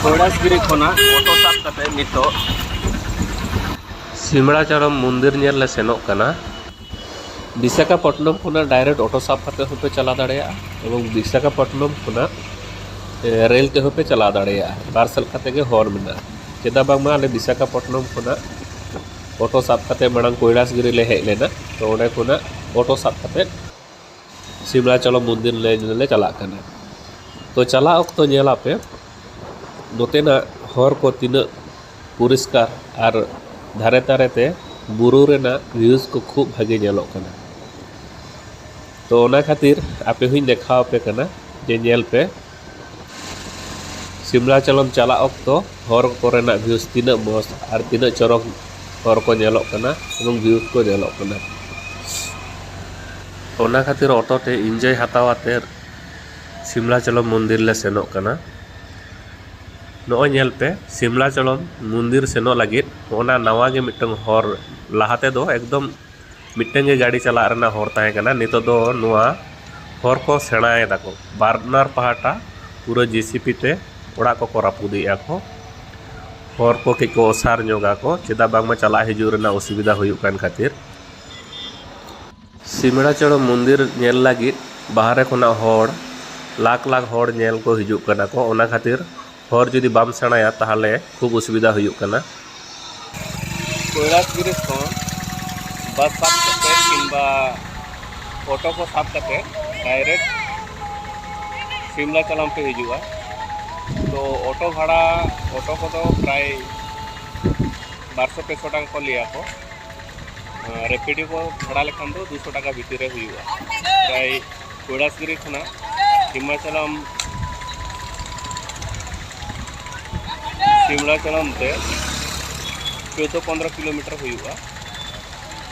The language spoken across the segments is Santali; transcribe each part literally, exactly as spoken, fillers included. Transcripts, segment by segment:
ᱠᱚᱭᱞᱟᱥᱜᱤᱨᱤ ᱠᱷᱚᱱᱟᱜ ᱚᱴᱳ ᱥᱟᱵ ᱠᱟᱛᱮ ᱱᱤᱛᱚᱜ ᱥᱤᱢᱲᱟᱪᱟᱲᱚᱢ ᱢᱚᱱᱫᱤᱨ ᱧᱮᱞ ᱞᱮ ᱥᱮᱱᱚᱜ ᱠᱟᱱᱟ᱾ ᱵᱤᱥᱟᱠᱷᱟᱯᱚᱴᱱᱚᱢ ᱠᱷᱚᱱᱟᱜ ᱰᱟᱭᱨᱮᱠᱴ ᱚᱴᱳ ᱥᱟᱵ ᱠᱟᱛᱮ ᱦᱚᱸᱯᱮ ᱪᱟᱞᱟᱣ ᱫᱟᱲᱮᱭᱟᱜᱼᱟ, ᱮᱵᱚᱝ ᱵᱤᱥᱟᱠᱷᱟᱯᱚᱴᱱᱚᱢ ᱠᱷᱚᱱᱟᱜ ᱮ, ᱨᱮᱹᱞ ᱛᱮᱦᱚᱸ ᱯᱮ ᱪᱟᱞᱟᱣ ᱫᱟᱲᱮᱭᱟᱜᱼᱟ᱾ ᱵᱟᱨ ᱥᱮᱫ ᱠᱟᱛᱮ ᱜᱮ ᱦᱚᱨ ᱢᱮᱱᱟᱜᱼᱟ᱾ ᱪᱮᱫᱟᱜ ᱵᱟᱝᱢᱟ ᱟᱞᱮ ᱵᱤᱥᱟᱠᱷᱟᱯᱚᱴᱱᱚᱢ ᱠᱷᱚᱱᱟᱜ ᱚᱴᱳ ᱥᱟᱵ ᱠᱟᱛᱮ ᱢᱟᱲᱟᱝ ᱠᱚᱭᱞᱟᱥᱜᱤᱨᱤ ᱞᱮ ᱦᱮᱡ ᱞᱮᱱᱟ, ᱛᱚ ᱚᱸᱰᱮ ᱠᱷᱚᱱᱟᱜ ᱚᱴᱳ ᱥᱟᱵ ᱠᱟᱛᱮ ᱥᱤᱢᱲᱟᱪᱚᱞᱚᱢ ᱢᱚᱱᱫᱤᱨ ᱞᱮ, ᱞᱮ ᱪᱟᱞᱟᱜ ᱠᱟᱱᱟ᱾ ᱛᱚ ᱪᱟᱞᱟᱜ ᱚᱠᱛᱚ ᱧᱮᱞ ᱟᱯᱮ ᱱᱚᱛᱮᱱᱟᱜ ᱦᱚᱨ ᱠᱚ ᱛᱤᱱᱟᱹᱜ ᱯᱚᱨᱤᱥᱠᱟᱨ ᱟᱨ ᱫᱷᱟᱨᱮ ᱫᱷᱟᱨᱮ ᱛᱮ ᱵᱩᱨᱩ ᱨᱮᱱᱟᱜ ᱵᱷᱤᱭᱩᱡᱽ ᱠᱚ ᱠᱷᱩᱵ ᱵᱷᱟᱜᱮ ᱧᱮᱞᱚᱜ ᱠᱟᱱᱟ᱾ ᱛᱚ ᱚᱱᱟ ᱠᱷᱟᱹᱛᱤᱨ ᱟᱯᱮ ᱦᱚᱸᱧ ᱫᱮᱠᱷᱟᱣ ᱟᱯᱮ ᱠᱟᱱᱟ ᱡᱮ ᱧᱮᱞ ᱯᱮ, ᱥᱤᱢᱞᱟᱪᱟᱞᱚᱢ ᱪᱟᱞᱟᱜ ᱚᱠᱛᱚ ᱦᱚᱨ ᱠᱚᱨᱮᱱᱟᱜ ᱵᱷᱤᱭᱩᱡᱽ ᱛᱤᱱᱟᱹᱜ ᱢᱚᱡᱽ ᱟᱨ ᱛᱤᱱᱟᱹᱜ ᱪᱚᱨᱚᱠ ᱦᱚᱨ ᱠᱚ ᱧᱮᱞᱚᱜ ᱠᱟᱱᱟ ᱮᱵᱚᱝ ᱵᱷᱤᱭᱩᱡᱽ ᱠᱚ ᱧᱮᱞᱚᱜ ᱠᱟᱱᱟ᱾ ᱚᱱᱟ ᱠᱷᱟᱹᱛᱤᱨ ᱚᱴᱳ ᱛᱮ ᱤᱱᱡᱚᱭ ᱦᱟᱛᱟᱣ ᱟᱛᱮ ᱥᱤᱢᱞᱟᱪᱟᱞᱚᱢ ᱢᱚᱱᱫᱤᱨ ᱞᱮ ᱥᱮᱱᱚᱜ ᱠᱟᱱᱟ᱾ ᱱᱚᱜᱼᱚᱭ ᱧᱮᱞ ᱯᱮ, ᱥᱤᱢᱞᱟᱪᱟᱞᱚᱢ ᱢᱚᱱᱫᱤᱨ ᱥᱮᱱᱚᱜ ᱞᱟᱹᱜᱤᱫ ᱚᱱᱟ ᱱᱟᱣᱟ ᱜᱮ ᱢᱤᱫᱴᱟᱝ ᱦᱚᱨ, ᱞᱟᱦᱟ ᱛᱮᱫᱚ ᱮᱠᱫᱚᱢ ᱢᱤᱫᱴᱟᱝ ᱜᱮ ᱜᱟᱹᱰᱤ ᱪᱟᱞᱟᱜ ᱨᱮᱱᱟᱜ ᱦᱚᱨ ᱛᱟᱦᱮᱸ ᱠᱟᱱᱟ, ᱱᱤᱛᱚᱜ ᱫᱚ ᱱᱚᱣᱟ ᱦᱚᱨ ᱠᱚ ᱥᱮᱬᱟᱭ ᱫᱟᱠᱚ᱾ ᱵᱟᱱᱟᱨ ᱯᱟᱦᱴᱟ ᱯᱩᱨᱟᱹ ᱡᱮᱥᱤᱯᱤ ᱛᱮ ᱚᱲᱟᱜ ᱠᱚᱠᱚ ᱨᱟᱹᱯᱩᱫᱮᱜᱼᱟ ᱠᱚ, ᱦᱚᱨ ᱠᱚ ᱠᱟᱹᱡ ᱠᱚ ᱚᱥᱟᱨ ᱧᱚᱜᱟ ᱠᱚ, ᱪᱮᱫᱟᱜ ᱵᱟᱝᱢᱟ ᱪᱟᱞᱟᱜ ᱦᱤᱡᱩᱜ ᱨᱮᱱᱟᱜ ᱚᱥᱩᱵᱤᱫᱷᱟ ᱦᱩᱭᱩᱜ ᱠᱟᱱ ᱠᱷᱟᱹᱛᱤᱨ᱾ ᱥᱤᱢᱲᱟᱪᱚᱲᱚ ᱢᱚᱱᱫᱤᱨ ᱧᱮᱞ ᱞᱟᱹᱜᱤᱫ ᱵᱟᱦᱨᱮ ᱠᱷᱚᱱᱟᱜ ᱦᱚᱲ, ᱞᱟᱠᱷ ᱞᱟᱠᱷ ᱦᱚᱲ ᱧᱮᱞ ᱠᱚ ᱦᱤᱡᱩᱜ ᱠᱟᱱᱟ ᱠᱚ, ᱚᱱᱟ ᱠᱷᱟᱹᱛᱤᱨ ᱦᱚᱨ ᱡᱩᱫᱤ ᱵᱟᱢ ᱥᱮᱬᱟᱭᱟ ᱛᱟᱦᱚᱞᱮ ᱠᱷᱩᱵ ᱚᱥᱩᱵᱤᱫᱷᱟ ᱦᱩᱭᱩᱜ ᱠᱟᱱᱟ᱾ ᱠᱚᱭᱞᱟᱥᱜᱤᱨᱤ ᱠᱷᱚᱱ ᱵᱟᱥ ᱥᱟᱵ ᱠᱟᱛᱮ ᱠᱤᱝᱵᱟ ᱚᱴᱳ ᱠᱚ ᱥᱟᱵ ᱠᱟᱛᱮ ᱰᱟᱭᱨᱮᱠᱴ ᱥᱤᱢᱞᱟᱪᱟᱞᱚᱢ ᱯᱮ ᱦᱤᱡᱩᱜᱼᱟ᱾ ᱛᱚ ᱚᱴᱳ ᱵᱷᱟᱲᱟ, ᱚᱴᱳ ᱠᱚᱫᱚ ᱯᱨᱟᱭ ᱵᱟᱨᱥᱚ ᱯᱮᱥᱚ ᱴᱟᱠᱟ ᱠᱚ ᱞᱟᱹᱭᱟ ᱠᱚ᱾ ᱨᱮᱯᱤᱰᱳ ᱠᱚ ᱵᱷᱟᱲᱟ ᱞᱮᱠᱷᱟᱱ ᱫᱚ ᱫᱩᱥᱚ ᱴᱟᱠᱟ ᱵᱷᱤᱛᱤᱨ ᱨᱮ ᱦᱩᱭᱩᱜᱼᱟ᱾ ᱯᱨᱟᱭ ᱠᱚᱭᱞᱟᱥᱜᱤᱨᱤ ᱠᱷᱚᱱᱟᱜ ᱥᱤᱢᱟᱪᱟᱞᱟᱢ ᱥᱤᱢᱲᱟᱪᱟᱞᱟᱢ ᱛᱮ ᱪᱳᱫᱽᱫᱳ ᱯᱚᱱᱫᱽᱨᱚ ᱠᱤᱞᱳᱢᱤᱴᱟᱨ ᱦᱩᱭᱩᱜᱼᱟ᱾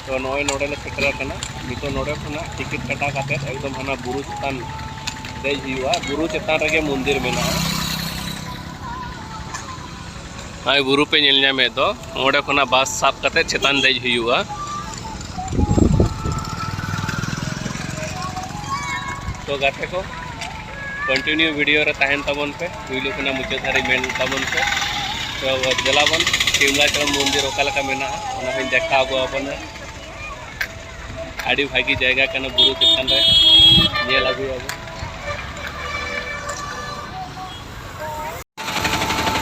ᱛᱚ ᱱᱚᱜᱼᱚᱭ ᱱᱚᱰᱮ ᱞᱮ ᱥᱮᱴᱮᱨ ᱟᱠᱟᱱᱟ᱾ ᱱᱤᱛᱚᱜ ᱱᱚᱰᱮ ᱠᱷᱚᱱᱟᱜ ᱴᱤᱠᱤᱴ ᱠᱟᱴᱟᱣ ᱠᱟᱛᱮ ᱮᱠᱫᱚᱢ ᱦᱟᱱᱟ ᱵᱩᱨᱩ ᱪᱮᱛᱟᱱ ᱫᱮᱡ ᱦᱩᱭᱩᱜᱼᱟ᱾ ᱵᱩᱨᱩ ᱪᱮᱛᱟᱱ ᱨᱮᱜᱮ ᱢᱚᱱᱫᱤᱨ ᱢᱮᱱᱟᱜᱼᱟ᱾ ᱱᱚᱜᱼᱚᱭ ᱵᱩᱨᱩ ᱯᱮ ᱧᱮᱞ ᱧᱟᱢᱮᱫ ᱫᱚ, ᱚᱸᱰᱮ ᱠᱷᱚᱱᱟᱜ ᱵᱟᱥ ᱥᱟᱵ ᱠᱟᱛᱮ ᱪᱮᱛᱟᱱ ᱫᱮᱡ ᱦᱩᱭᱩᱜᱼᱟ᱾ ᱛᱚ ᱜᱟᱛᱮ ᱠᱚ, ᱠᱚᱱᱴᱤᱱᱤᱭᱩ ᱵᱷᱤᱰᱤᱭᱳ ᱨᱮ ᱛᱟᱦᱮᱱ ᱛᱟᱵᱚᱱ ᱯᱮ, ᱯᱩᱭᱞᱩ ᱠᱷᱚᱱᱟᱜ ᱢᱩᱪᱟᱹᱫ ᱫᱷᱟᱹᱨᱤᱡ ᱢᱮᱱ ᱛᱟᱵᱚᱱ ᱯᱮ᱾ ᱛᱚ ᱫᱮᱞᱟ ᱵᱚᱱ, ᱥᱤᱢᱞᱟᱪᱟᱲ ᱢᱚᱱᱫᱤᱨ ᱚᱠᱟ ᱞᱮᱠᱟ ᱢᱮᱱᱟᱜᱼᱟ, ᱚᱱᱟ ᱦᱚᱸᱧ ᱫᱮᱠᱷᱟᱣ ᱟᱹᱜᱩ ᱟᱵᱚᱱᱟ᱾ ᱟᱹᱰᱤ ᱵᱷᱟᱹᱜᱤ ᱡᱟᱭᱜᱟ ᱠᱟᱱᱟ, ᱵᱩᱨᱩ ᱪᱮᱛᱟᱱ ᱨᱮ ᱧᱮᱞ ᱟᱹᱜᱩᱭᱟᱵᱚᱱ᱾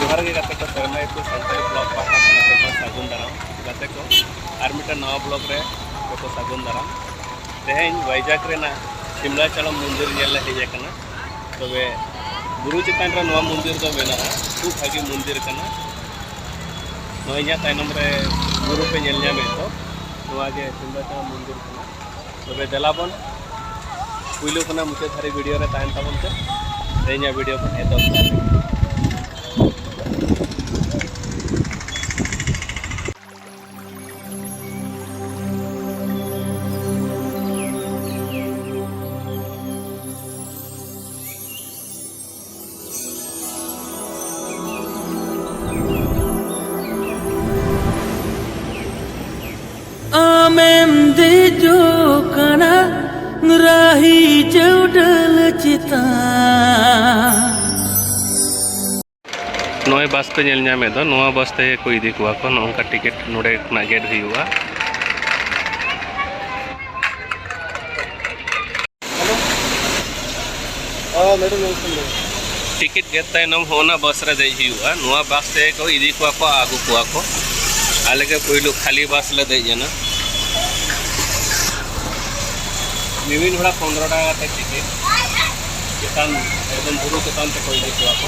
ᱡᱚᱦᱟᱨ ᱜᱮ ᱜᱟᱛᱮ ᱠᱚ, ᱥᱮᱨᱢᱟᱭᱟᱹᱛᱩ ᱥᱟᱱᱛᱟᱲᱤ ᱵᱞᱚᱜ ᱯᱟᱦᱴᱟ ᱠᱷᱚᱱ ᱟᱯᱮ ᱠᱚ ᱥᱟᱹᱜᱩᱱ ᱫᱟᱨᱟᱢ᱾ ᱜᱟᱛᱮ ᱠᱚ, ᱟᱨ ᱢᱤᱫᱴᱟᱝ ᱱᱟᱣᱟ ᱵᱞᱚᱜ ᱨᱮ ᱟᱯᱮ ᱠᱚ ᱥᱟᱹᱜᱩᱱ ᱫᱟᱨᱟᱢ᱾ ᱛᱮᱦᱮᱧ ᱵᱟᱭᱡᱟᱠ ᱨᱮᱱᱟᱜ ᱥᱤᱢᱞᱟᱪᱟᱲᱚᱢ ᱢᱚᱱᱫᱤᱨ ᱧᱮᱞ ᱞᱮ ᱦᱮᱡ ᱟᱠᱟᱱᱟ᱾ ᱛᱚᱵᱮ ᱵᱩᱨᱩ ᱪᱮᱛᱟᱱ ᱨᱮ ᱱᱚᱣᱟ ᱢᱚᱱᱫᱤᱨ ᱫᱚ ᱢᱮᱱᱟᱜᱼᱟ, ᱠᱷᱩᱵ ᱵᱷᱟᱹᱜᱤ ᱢᱚᱱᱫᱤᱨ ᱠᱟᱱᱟ᱾ ᱱᱚᱜᱼᱚᱭ ᱤᱧᱟᱹᱜ ᱛᱟᱭᱱᱚᱢ ᱨᱮ ᱵᱩᱨᱩ ᱯᱮ ᱧᱮᱞ ᱧᱟᱢᱮᱫ ᱫᱚ, ᱱᱚᱣᱟ ᱜᱮ ᱥᱤᱢᱞᱟᱪᱟᱲᱚᱢ ᱢᱚᱱᱫᱤᱨ ᱠᱟᱱᱟ᱾ ᱛᱚᱵᱮ ᱫᱮᱞᱟ ᱵᱚᱱ ᱯᱩᱭᱞᱩ ᱠᱷᱚᱱᱟᱜ ᱢᱩᱪᱟᱹᱫ ᱫᱷᱟᱹᱨᱤᱡ ᱵᱷᱤᱰᱤᱭᱳ ᱨᱮ ᱛᱟᱦᱮᱱ ᱛᱟᱵᱚᱱ ᱯᱮ᱾ ᱛᱮᱦᱮᱧᱟᱜ ᱵᱷᱤᱰᱤᱭᱳ ᱵᱚᱱ ᱮᱛᱚᱦᱚᱵ ᱫᱟ᱾ ᱟᱢᱮᱢ ᱫᱮᱡᱚᱜ ᱠᱟᱱᱟ ᱨᱟᱦᱤ ᱪᱟᱹᱣᱰᱟᱹᱞ ᱪᱮᱛᱟᱱ᱾ ᱱᱚᱜᱼᱚᱭ ᱵᱟᱥ ᱯᱮ ᱧᱮᱞ ᱧᱟᱢᱮᱫ ᱫᱚ, ᱱᱚᱣᱟ ᱵᱟᱥ ᱛᱮᱜᱮ ᱠᱚ ᱤᱫᱤ ᱠᱚᱣᱟ ᱠᱚ᱾ ᱱᱚᱜᱼᱚ ᱱᱚᱝᱠᱟ ᱴᱤᱠᱤᱴ ᱱᱚᱰᱮ ᱠᱷᱚᱱᱟᱜ ᱜᱮᱫ ᱦᱩᱭᱩᱜᱼᱟ᱾ ᱴᱤᱠᱤᱴ ᱜᱮᱫ ᱛᱟᱭᱱᱚᱢ ᱦᱚᱸ ᱚᱱᱟ ᱵᱟᱥ ᱨᱮ ᱫᱮᱡ ᱦᱩᱭᱩᱜᱼᱟ᱾ ᱱᱚᱣᱟ ᱵᱟᱥ ᱛᱮᱜᱮ ᱠᱚ ᱤᱫᱤ ᱠᱚᱣᱟ ᱠᱚ, ᱟᱹᱜᱩ ᱠᱚᱣᱟ ᱠᱚ᱾ ᱟᱞᱮ ᱜᱮ ᱯᱳᱭᱞᱳ ᱠᱷᱟᱹᱞᱤ ᱵᱟᱥ ᱞᱮ ᱫᱮᱡ ᱮᱱᱟ᱾ ᱢᱤᱢᱤᱫ ᱦᱚᱲᱟᱜ ᱯᱚᱱᱨᱚ ᱴᱟᱠᱟ ᱠᱟᱛᱮ ᱴᱤᱠᱤᱴ᱾ ᱪᱮᱛᱟᱱ, ᱮᱠᱫᱚᱢ ᱵᱩᱨᱩ ᱪᱮᱛᱟᱱ ᱛᱮᱠᱚ ᱤᱫᱤ ᱠᱚᱣᱟ ᱠᱚ᱾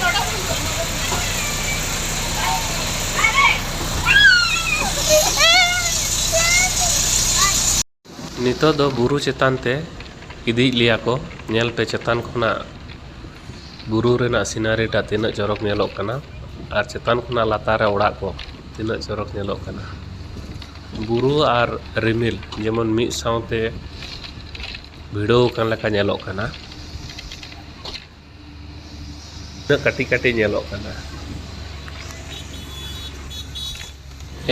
ᱱᱤᱛᱚᱜ ᱫᱚ ᱵᱩᱨᱩ ᱪᱮᱛᱟᱱ ᱛᱮ ᱤᱫᱤᱭᱮᱫ ᱞᱮᱭᱟ ᱠᱚ᱾ ᱧᱮᱞ ᱯᱮ, ᱪᱮᱛᱟᱱ ᱠᱷᱚᱱᱟᱜ ᱵᱩᱨᱩ ᱨᱮᱱᱟᱜ ᱥᱤᱱᱟᱨᱤ ᱴᱟᱜ ᱛᱤᱱᱟᱹᱜ ᱪᱚᱨᱚᱠ ᱧᱮᱞᱚᱜ ᱠᱟᱱᱟ, ᱟᱨ ᱪᱮᱛᱟᱱ ᱠᱷᱚᱱᱟᱜ ᱞᱟᱛᱟᱨ ᱨᱮ ᱚᱲᱟᱜ ᱠᱚ ᱛᱤᱱᱟᱹᱜ ᱪᱚᱨᱚᱠ ᱧᱮᱞᱚᱜ ᱠᱟᱱᱟ᱾ ᱵᱩᱨᱩ ᱟᱨ ᱨᱤᱢᱤᱞ ᱡᱮᱢᱚᱱ ᱢᱤᱫ ᱥᱟᱶᱛᱮ ᱵᱷᱤᱲᱟᱹᱣ ᱟᱠᱟᱱ ᱞᱮᱠᱟ ᱧᱮᱞᱚᱜ ᱠᱟᱱᱟ᱾ ᱛᱤᱱᱟᱹᱜ ᱠᱟᱹᱴᱤᱡ ᱠᱟᱹᱴᱤᱡ ᱧᱮᱞᱚᱜ ᱠᱟᱱᱟ᱾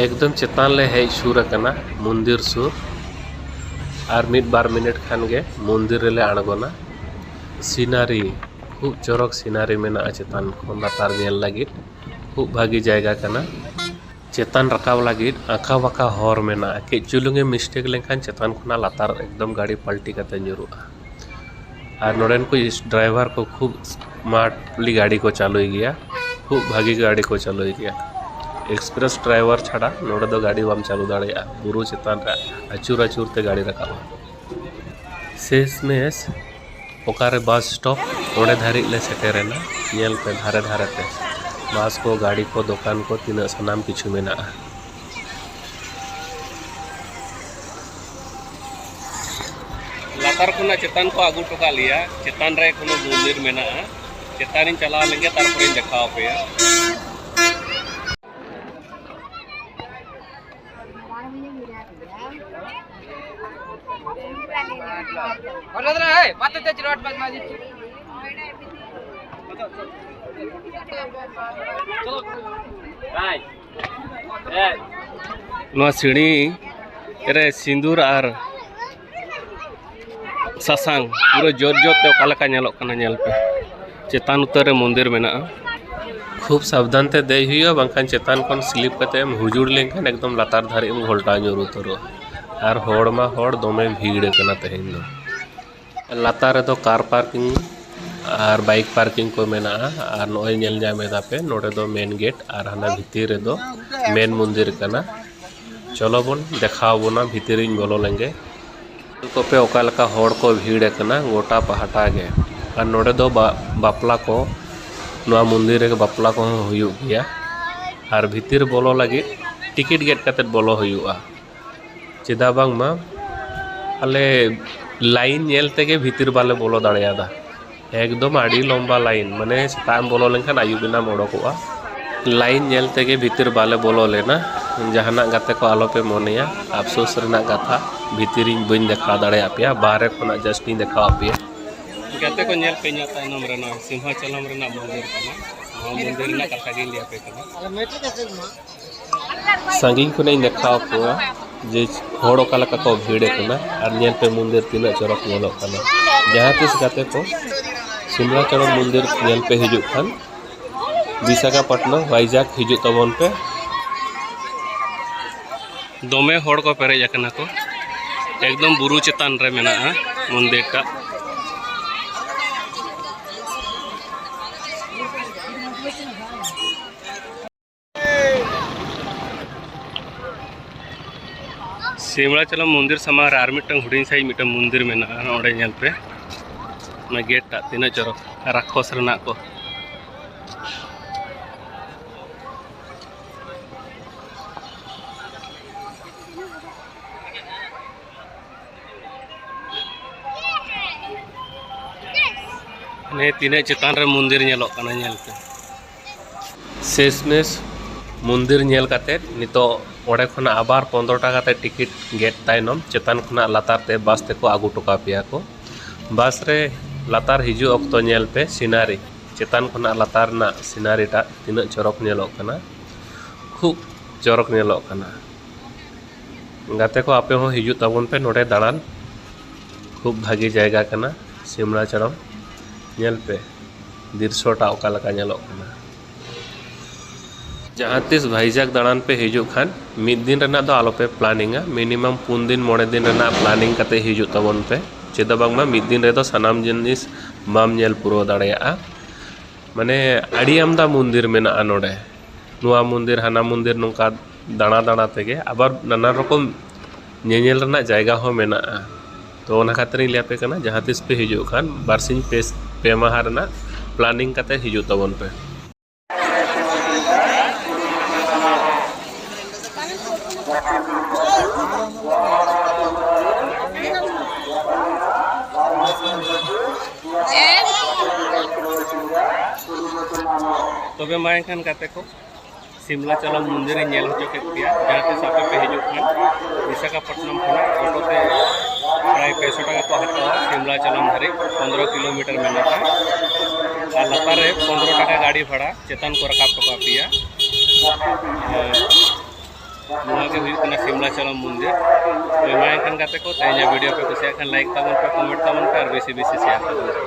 ᱮᱠᱫᱚᱢ ᱪᱮᱛᱟᱱ ᱞᱮ ᱦᱮᱡ ᱥᱩᱨ ᱟᱠᱟᱱᱟ, ᱢᱚᱱᱫᱤᱨ ᱥᱩᱨ᱾ ᱟᱨ ᱢᱤᱫ ᱵᱟᱨ ᱢᱤᱱᱤᱴ ᱠᱷᱟᱱ ᱜᱮ ᱢᱚᱱᱫᱤᱨ ᱨᱮᱞᱮ ᱟᱬᱜᱚᱱᱟ᱾ ᱥᱤᱱᱟᱨᱤ ᱠᱷᱩᱵ ᱪᱚᱨᱚᱠ ᱥᱤᱱᱟᱨᱤ ᱢᱮᱱᱟᱜᱼᱟ ᱪᱮᱛᱟᱱ ᱠᱷᱚᱱ ᱞᱟᱛᱟᱨ ᱧᱮᱞ ᱞᱟᱹᱜᱤᱫ᱾ ᱠᱷᱩᱵ ᱵᱷᱟᱹᱜᱤ ᱡᱟᱭᱜᱟ ᱠᱟᱱᱟ᱾ ᱪᱮᱛᱟᱱ ᱨᱟᱠᱟᱵ ᱞᱟᱹᱜᱤᱫ ᱟᱸᱠᱟ ᱵᱟᱸᱠᱟ ᱦᱚᱨ ᱢᱮᱱᱟᱜᱼᱟ᱾ ᱠᱟᱹᱡ ᱪᱩᱞᱩᱝ ᱮᱢ ᱢᱤᱥᱴᱮᱠ ᱞᱮᱱᱠᱷᱟᱱ ᱪᱮᱛᱟᱱ ᱠᱷᱚᱱᱟᱜ ᱞᱟᱛᱟᱨ ᱮᱠᱫᱚᱢ ᱜᱟᱹᱰᱤ ᱯᱟᱞᱴᱤ ᱠᱟᱛᱮ ᱧᱩᱨᱩᱜᱼᱟ᱾ ᱟᱨ ᱱᱚᱰᱮᱱ ᱠᱚ ᱰᱨᱟᱭᱵᱷᱟᱨ ᱠᱚ ᱠᱷᱩᱵ ᱥᱢᱟᱨᱴᱞᱤ ᱜᱟᱹᱰᱤ ᱠᱚ ᱪᱟᱹᱞᱩᱭ ᱜᱮᱭᱟ, ᱠᱷᱩᱵ ᱵᱷᱟᱹᱜᱤ ᱜᱟᱹᱰᱤ ᱠᱚ ᱪᱟᱹᱞᱩᱭ ᱜᱮᱭᱟ᱾ ᱮᱠᱥᱯᱨᱮᱥ ᱰᱨᱟᱭᱵᱷᱟᱨ ᱪᱷᱟᱰᱟ ᱱᱚᱰᱮ ᱫᱚ ᱜᱟᱹᱰᱤ ᱵᱟᱢ ᱪᱟᱹᱞᱩ ᱫᱟᱲᱮᱭᱟᱜᱼᱟ᱾ ᱵᱩᱨᱩ ᱪᱮᱛᱟᱱ ᱨᱮ ᱟᱹᱪᱩᱨ ᱟᱹᱪᱩᱨ ᱛᱮ ᱜᱟᱹᱰᱤ ᱨᱟᱠᱟᱵᱼᱟ᱾ ᱥᱮᱥ ᱢᱮᱥ ᱚᱠᱟᱨᱮ ᱵᱟᱥ ᱥᱴᱚᱯ, ᱚᱸᱰᱮ ᱫᱷᱟᱹᱨᱤᱡ ᱞᱮ ᱥᱮᱴᱮᱨᱮᱱᱟ᱾ ᱧᱮᱞ ᱯᱮ ᱫᱷᱟᱨᱮ ᱫᱷᱟᱨᱮ ᱛᱮ ᱵᱟᱥ ᱠᱚ, ᱜᱟᱹᱰᱤ ᱠᱚ, ᱫᱚᱠᱟᱱ ᱠᱚ, ᱛᱤᱱᱟᱹᱜ ᱥᱟᱱᱟᱢ ᱠᱤᱪᱷᱩ ᱢᱮᱱᱟᱜᱼᱟ᱾ ᱞᱟᱛᱟᱨ ᱠᱷᱚᱱᱟᱜ ᱪᱮᱛᱟᱱ ᱠᱚ ᱟᱹᱜᱩ ᱦᱚᱴᱚ ᱠᱟᱜ ᱞᱮᱭᱟ᱾ ᱪᱮᱛᱟᱱ ᱨᱮ ᱮᱠᱷᱚᱱᱳ ᱢᱚᱱᱫᱤᱨ ᱢᱮᱱᱟᱜᱼᱟ᱾ ᱪᱮᱛᱟᱱ ᱨᱤᱧ ᱪᱟᱞᱟᱣ ᱞᱮᱱᱜᱮ, ᱛᱟᱨᱯᱚᱨᱮᱧ ᱫᱮᱠᱷᱟᱣ ᱟᱯᱮᱭᱟ᱾ ᱱᱚᱣᱟ ᱥᱤᱲᱤ ᱨᱮ ᱥᱤᱸᱫᱩᱨ ᱟᱨ ᱥᱟᱥᱟᱝ ᱯᱩᱨᱟᱹ ᱡᱚᱛ ᱡᱚᱛ ᱛᱮ ᱚᱠᱟ ᱞᱮᱠᱟ ᱧᱮᱞᱚᱜ ᱠᱟᱱᱟ, ᱧᱮᱞ ᱯᱮ᱾ ᱪᱮᱛᱟᱱ ᱩᱛᱟᱹᱨ ᱨᱮ ᱢᱚᱱᱫᱤᱨ ᱢᱮᱱᱟᱜᱼᱟ᱾ ᱠᱷᱩᱵ ᱥᱟᱵᱫᱷᱟᱱ ᱛᱮ ᱫᱮᱡ ᱦᱩᱭᱩᱜᱼᱟ, ᱵᱟᱝᱠᱷᱟᱱ ᱪᱮᱛᱟᱱ ᱠᱷᱚᱱ ᱥᱞᱤᱯ ᱠᱟᱛᱮ ᱮᱢ ᱦᱩᱡᱩᱲ ᱞᱮᱱᱠᱷᱟᱱ ᱮᱠᱫᱚᱢ ᱞᱟᱛᱟᱨ ᱫᱷᱟᱹᱨᱤᱡ ᱮᱢ ᱜᱷᱚᱞᱴᱟᱣ ᱧᱩᱨ ᱩᱛᱟᱹᱨᱚᱜᱼᱟ᱾ ᱟᱨ ᱦᱚᱲ ᱢᱟ ᱦᱚᱲ, ᱫᱚᱢᱮ ᱵᱷᱤᱲ ᱟᱠᱟᱱᱟ ᱛᱮᱦᱮᱧ ᱫᱚ᱾ ᱞᱟᱛᱟᱨ ᱨᱮᱫᱚ ᱠᱟᱨ ᱯᱟᱨᱠᱤᱝ ᱟᱨ ᱵᱟᱭᱤᱠ ᱯᱟᱨᱠᱤᱝ ᱠᱚ ᱢᱮᱱᱟᱜᱼᱟ᱾ ᱟᱨ ᱱᱚᱜᱼᱚᱭ ᱧᱮᱞ ᱧᱟᱢ ᱮᱫᱟ ᱯᱮ, ᱱᱚᱰᱮ ᱫᱚ ᱢᱮᱱ ᱜᱮᱴ ᱟᱨ ᱦᱟᱱᱟ ᱵᱷᱤᱛᱤᱨ ᱨᱮᱫᱚ ᱢᱮᱱ ᱢᱚᱱᱫᱤᱨ ᱠᱟᱱᱟ᱾ ᱪᱚᱞᱚ ᱵᱚᱱ ᱫᱮᱠᱷᱟᱣ ᱵᱚᱱᱟ ᱵᱷᱤᱛᱤᱨᱤᱧ ᱵᱚᱞᱚ ᱞᱮᱱᱜᱮ᱾ ᱧᱮᱞ ᱠᱚᱯᱮ ᱚᱠᱟ ᱞᱮᱠᱟ ᱦᱚᱲ ᱠᱚ ᱵᱷᱤᱲ ᱟᱠᱟᱱᱟ ᱜᱚᱴᱟ ᱯᱟᱦᱴᱟ ᱜᱮ᱾ ᱟᱨ ᱱᱚᱰᱮ ᱫᱚ ᱵᱟ-, ᱵᱟᱯᱞᱟ ᱠᱚ, ᱱᱚᱣᱟ ᱢᱚᱱᱫᱤᱨ ᱨᱮᱜᱮ ᱵᱟᱯᱞᱟ ᱠᱚᱦᱚᱸ ᱦᱩᱭᱩᱜ ᱜᱮᱭᱟ᱾ ᱟᱨ ᱵᱷᱤᱛᱤᱨ ᱵᱚᱞᱚ ᱞᱟᱹᱜᱤᱫ ᱴᱤᱠᱤᱴ ᱜᱮᱫ ᱠᱟᱛᱮᱫ ᱵᱚᱞᱚ ᱦᱩᱭᱩᱜᱼᱟ᱾ ᱪᱮᱫᱟᱜ ᱵᱟᱝᱢᱟ ᱟᱞᱮ ᱞᱟᱭᱤᱱ ᱧᱮᱞ ᱛᱮᱜᱮ ᱵᱷᱤᱛᱤᱨ ᱵᱟᱞᱮ ᱵᱚᱞᱚ ᱫᱟᱲᱮᱭᱟᱫᱟ᱾ ᱮᱠᱫᱚᱢ ᱟᱹᱰᱤ ᱞᱚᱢᱵᱟ ᱞᱟᱭᱤᱱ, ᱢᱟᱱᱮ ᱥᱮᱛᱟᱜ ᱮᱢ ᱵᱚᱞᱚ ᱞᱮᱱᱠᱷᱟᱱ ᱟᱹᱭᱩᱵ ᱮᱱᱟᱢ ᱚᱰᱚᱠᱚᱜᱼᱟ᱾ ᱞᱟᱭᱤᱱ ᱧᱮᱞ ᱛᱮᱜᱮ ᱵᱷᱤᱛᱤᱨ ᱵᱟᱞᱮ ᱵᱚᱞᱚ ᱞᱮᱱᱟ᱾ ᱡᱟᱦᱟᱱᱟᱜ ᱜᱟᱛᱮ ᱠᱚ ᱟᱞᱚᱯᱮ ᱢᱚᱱᱮᱭᱟ, ᱟᱯᱥᱳᱥ ᱨᱮᱱᱟᱜ ᱠᱟᱛᱷᱟ, ᱵᱷᱤᱛᱤᱨᱤᱧ ᱵᱟᱹᱧ ᱫᱮᱠᱷᱟᱣ ᱫᱟᱲᱮᱭᱟᱜ ᱯᱮᱭᱟ, ᱵᱟᱦᱨᱮ ᱠᱷᱚᱱᱟᱜ just ᱤᱧ ᱫᱮᱠᱷᱟᱣ ᱟᱯᱮᱭᱟ᱾ ᱜᱟᱛᱮ ᱠᱚ, ᱧᱮᱞ ᱯᱮ, ᱤᱧᱟᱹᱜ ᱛᱟᱭᱱᱚᱢ ᱨᱮ ᱱᱚᱣᱟ ᱥᱤᱢᱦᱟᱪᱚᱞᱚᱢ ᱨᱮᱱᱟᱜ ᱢᱚᱱᱫᱤᱨ ᱠᱟᱱᱟ᱾ ᱱᱚᱣᱟ ᱢᱚᱱᱫᱤᱨ ᱨᱮᱱᱟᱜ ᱠᱟᱛᱷᱟ ᱜᱤᱧ ᱞᱟᱹᱭ ᱟᱯᱮ ᱠᱟᱱᱟ᱾ ᱥᱟᱺᱜᱤᱧ ᱠᱷᱚᱱᱟᱜ ᱤᱧ ᱫᱮᱠᱷᱟᱣ ᱠᱚᱣᱟ ᱡᱮ ᱦᱚᱲ ᱚᱠᱟ ᱞᱮᱠᱟ ᱠᱚ ᱵᱷᱤᱲ ᱟᱠᱟᱱᱟ᱾ ᱟᱨ ᱧᱮᱞ ᱯᱮ ᱢᱚᱱᱫᱤᱨ ᱛᱤᱱᱟᱹᱜ ᱪᱚᱨᱚᱠ ᱧᱮᱞᱚᱜ ᱠᱟᱱᱟ᱾ ᱡᱟᱦᱟᱸ ᱛᱤᱥ ᱜᱟᱛᱮ ᱠᱚ ᱥᱤᱢᱞᱟᱪᱚᱨᱚᱢ ᱢᱚᱱᱫᱤᱨ ᱧᱮᱞ ᱯᱮ ᱦᱤᱡᱩᱜ ᱠᱷᱟᱱ, ᱵᱤᱥᱟᱠᱷᱟᱯᱟᱴᱱᱟᱢ ᱵᱷᱟᱭᱡᱟᱠ ᱦᱤᱡᱩᱜ ᱛᱟᱵᱚᱱ ᱯᱮ᱾ ᱫᱚᱢᱮ ᱦᱚᱲ ᱠᱚ ᱯᱮᱨᱮᱡ ᱟᱠᱟᱱᱟ ᱠᱚ, ᱮᱠᱫᱚᱢ ᱵᱩᱨᱩ ᱪᱮᱛᱟᱱ ᱨᱮ ᱢᱮᱱᱟᱜᱼᱟ ᱢᱚᱱᱫᱤᱨ ᱴᱟᱜ᱾ ᱥᱤᱢᱲᱟᱪᱟᱞᱟᱢ ᱢᱚᱱᱫᱤᱨ ᱥᱟᱢᱟᱝ ᱨᱮ ᱟᱨ ᱢᱤᱫᱴᱟᱝ ᱦᱩᱰᱤᱧ ᱥᱟᱺᱦᱤᱡ ᱢᱤᱫᱴᱟᱝ ᱢᱚᱱᱫᱤᱨ ᱢᱮᱱᱟᱜᱼᱟ᱾ ᱚᱸᱰᱮ ᱧᱮᱞ ᱯᱮ, ᱚᱱᱟ ᱜᱮᱴ ᱴᱟᱜ ᱛᱤᱱᱟᱹᱜ ᱪᱚᱨᱚᱠ, ᱨᱟᱠᱠᱷᱚᱥ ᱨᱮᱱᱟᱜ ᱠᱚ᱾ ᱦᱟᱱᱮ ᱛᱤᱱᱟᱹᱜ ᱪᱮᱛᱟᱱ ᱨᱮ ᱢᱚᱱᱫᱤᱨ ᱧᱮᱞᱚᱜ ᱠᱟᱱᱟ, ᱧᱮᱞ ᱯᱮ᱾ ᱥᱮᱥᱢᱮᱥ ᱢᱚᱱᱫᱤᱨ ᱧᱮᱞ ᱠᱟᱛᱮᱫ, ᱱᱤᱛᱚᱜ ᱚᱸᱰᱮ ᱠᱷᱚᱱᱟᱜ ᱟᱵᱟᱨ ᱯᱚᱱᱫᱽᱨᱚ ᱴᱟᱠᱟ ᱛᱮ ᱴᱤᱠᱤᱴ ᱜᱮᱫ ᱛᱟᱭᱱᱚᱢ, ᱪᱮᱛᱟᱱ ᱠᱷᱚᱱᱟᱜ ᱞᱟᱛᱟᱨ ᱛᱮ ᱵᱟᱥ ᱛᱮᱠᱚ ᱟᱹᱜᱩ ᱦᱚᱴᱚ ᱠᱟᱯᱮᱭᱟ ᱠᱚ᱾ ᱵᱟᱥ ᱨᱮ ᱞᱟᱛᱟᱨ ᱦᱤᱡᱩᱜ ᱚᱠᱛᱚ ᱧᱮᱞ ᱯᱮ ᱥᱤᱱᱟᱨᱤ, ᱪᱮᱛᱟᱱ ᱠᱷᱚᱱᱟᱜ ᱞᱟᱛᱟᱨ ᱨᱮᱱᱟᱜ ᱥᱤᱱᱟᱨᱤ ᱴᱟᱜ ᱛᱤᱱᱟᱹᱜ ᱪᱚᱨᱚᱠ ᱧᱮᱞᱚᱜ ᱠᱟᱱᱟ, ᱠᱷᱩᱵ ᱪᱚᱨᱚᱠ ᱧᱮᱞᱚᱜ ᱠᱟᱱᱟ᱾ ᱜᱟᱛᱮ ᱠᱚ, ᱟᱯᱮ ᱦᱚᱸ ᱦᱤᱡᱩᱜ ᱛᱟᱵᱚᱱ ᱯᱮ ᱱᱚᱰᱮ ᱫᱟᱬᱟᱱ᱾ ᱠᱷᱩᱵ ᱵᱷᱟᱜᱮ ᱡᱟᱭᱜᱟ ᱠᱟᱱᱟ ᱥᱤᱢᱲᱟᱪᱚᱨᱚᱢ᱾ ᱧᱮᱞ ᱯᱮ ᱫᱨᱤᱥᱥᱚ ᱴᱟᱜ ᱚᱠᱟ ᱞᱮᱠᱟ ᱧᱮᱞᱚᱜ ᱠᱟᱱᱟ᱾ ᱡᱟᱦᱟᱸ ᱛᱤᱥ ᱵᱷᱟᱭᱡᱟᱠ ᱫᱟᱬᱟᱱ ᱯᱮ ᱦᱤᱡᱩᱜ ᱠᱷᱟᱱ, ᱢᱤᱫ ᱫᱤᱱ ᱨᱮᱱᱟᱜ ᱫᱚ ᱟᱞᱚᱯᱮ ᱯᱞᱟᱱᱤᱝᱟ, ᱢᱤᱱᱤᱢᱟᱢ ᱯᱩᱱ ᱫᱤᱱ ᱢᱚᱬᱮ ᱫᱤᱱ ᱨᱮᱱᱟᱜ ᱯᱞᱟᱱᱤᱝ ᱠᱟᱛᱮ ᱦᱤᱡᱩᱜ ᱛᱟᱵᱚᱱ ᱯᱮ᱾ ᱪᱮᱫᱟᱜ ᱵᱟᱝᱢᱟ ᱢᱤᱫ ᱫᱤᱱ ᱨᱮᱫᱚ ᱥᱟᱱᱟᱢ ᱡᱤᱱᱤᱥ ᱵᱟᱢ ᱧᱮᱞ ᱯᱩᱨᱟᱹᱣ ᱫᱟᱲᱮᱭᱟᱜᱼᱟ᱾ ᱢᱟᱱᱮ, ᱟᱹᱰᱤ ᱟᱢᱫᱟ ᱢᱚᱱᱫᱤᱨ ᱢᱮᱱᱟᱜᱼᱟ ᱱᱚᱰᱮ, ᱱᱚᱣᱟ ᱢᱚᱱᱫᱤᱨ ᱦᱟᱱᱟ ᱢᱚᱱᱫᱤᱨ, ᱱᱚᱝᱠᱟ ᱫᱟᱬᱟ ᱫᱟᱬᱟ ᱛᱮᱜᱮ ᱟᱵᱟᱨ ᱱᱟᱱᱟ ᱨᱚᱠᱚᱢ ᱧᱮᱧᱮᱞ ᱨᱮᱱᱟᱜ ᱡᱟᱭᱜᱟ ᱦᱚᱸ ᱢᱮᱱᱟᱜᱼᱟ᱾ ᱛᱚ, ᱚᱱᱟ ᱠᱷᱟᱹᱛᱤᱨᱤᱧ ᱞᱟᱹᱭ ᱟᱯᱮ ᱠᱟᱱᱟ, ᱡᱟᱦᱟᱸ ᱛᱤᱥ ᱯᱮ ᱦᱤᱡᱩᱜ ᱠᱷᱟᱱ ᱵᱟᱨᱥᱤᱧ ᱯᱮ, ᱯᱮ ᱢᱟᱦᱟ ᱨᱮᱱᱟᱜ ᱯᱞᱟᱱᱤᱝ ᱠᱟᱛᱮ ᱦᱤᱡᱩᱜ ᱛᱟᱵᱚᱱ ᱯᱮ᱾ ᱛᱚᱵᱮ ᱢᱟ ᱮᱱᱠᱷᱟᱱ ᱜᱟᱛᱮ ᱠᱚ, ᱥᱤᱢᱞᱟᱪᱟᱞᱚᱢ ᱢᱚᱱᱫᱤᱨ ᱤᱧ ᱧᱮᱞ ᱦᱚᱪᱚ ᱠᱮᱫ ᱯᱮᱭᱟ᱾ ᱡᱟᱦᱟᱸ ᱛᱤᱥ ᱟᱯᱮ ᱯᱮ ᱦᱤᱡᱩᱜ ᱠᱷᱟᱱ, ᱵᱤᱥᱟᱠᱷᱟᱯᱚᱴᱱᱚᱢ ᱠᱷᱚᱱᱟᱜ ᱚᱴᱳ ᱛᱮ ᱯᱨᱟᱭ ᱯᱮᱥᱚ ᱴᱟᱠᱟ ᱠᱚ ᱦᱟᱛᱟᱣᱟ᱾ ᱥᱤᱢᱞᱟᱪᱟᱞᱚᱢ ᱫᱷᱟᱹᱨᱤᱡ ᱯᱚᱱᱫᱽᱨᱚ ᱠᱤᱞᱳᱢᱤᱴᱟᱨ ᱢᱮᱱᱟᱜᱼᱟ᱾ ᱟᱨ ᱞᱟᱛᱟᱨ ᱨᱮ ᱯᱚᱱᱫᱽᱨᱚ ᱴᱟᱠᱟ ᱜᱟᱹᱰᱤ ᱵᱷᱟᱲᱟ, ᱪᱮᱛᱟᱱ ᱠᱚ ᱨᱟᱠᱟᱵ ᱦᱚᱴᱚ ᱠᱟᱜ ᱯᱮᱭᱟ᱾ ᱟᱨ ᱱᱚᱣᱟ ᱜᱮ ᱦᱩᱭᱩᱜ ᱠᱟᱱᱟ ᱥᱤᱢᱞᱟᱪᱚᱞᱚᱢ ᱢᱚᱱᱫᱤᱨ᱾ ᱛᱚ ᱢᱟ ᱮᱱᱠᱷᱟᱱ ᱜᱟᱛᱮ ᱠᱚ, ᱛᱮᱦᱮᱧᱟᱜ ᱵᱷᱤᱰᱤᱭᱳ ᱯᱮ ᱠᱩᱥᱤᱭᱟᱜ ᱠᱷᱟᱱ ᱞᱟᱭᱤᱠ ᱛᱟᱵᱚᱱ ᱯᱮ, ᱠᱚᱢᱮᱱᱴ ᱛᱟᱵᱚᱱ ᱯᱮ ᱟᱨ ᱵᱮᱥᱤ ᱵᱮᱥᱤ ᱥᱮᱭᱟᱨ ᱛᱟᱵᱚᱱ ᱯᱮ᱾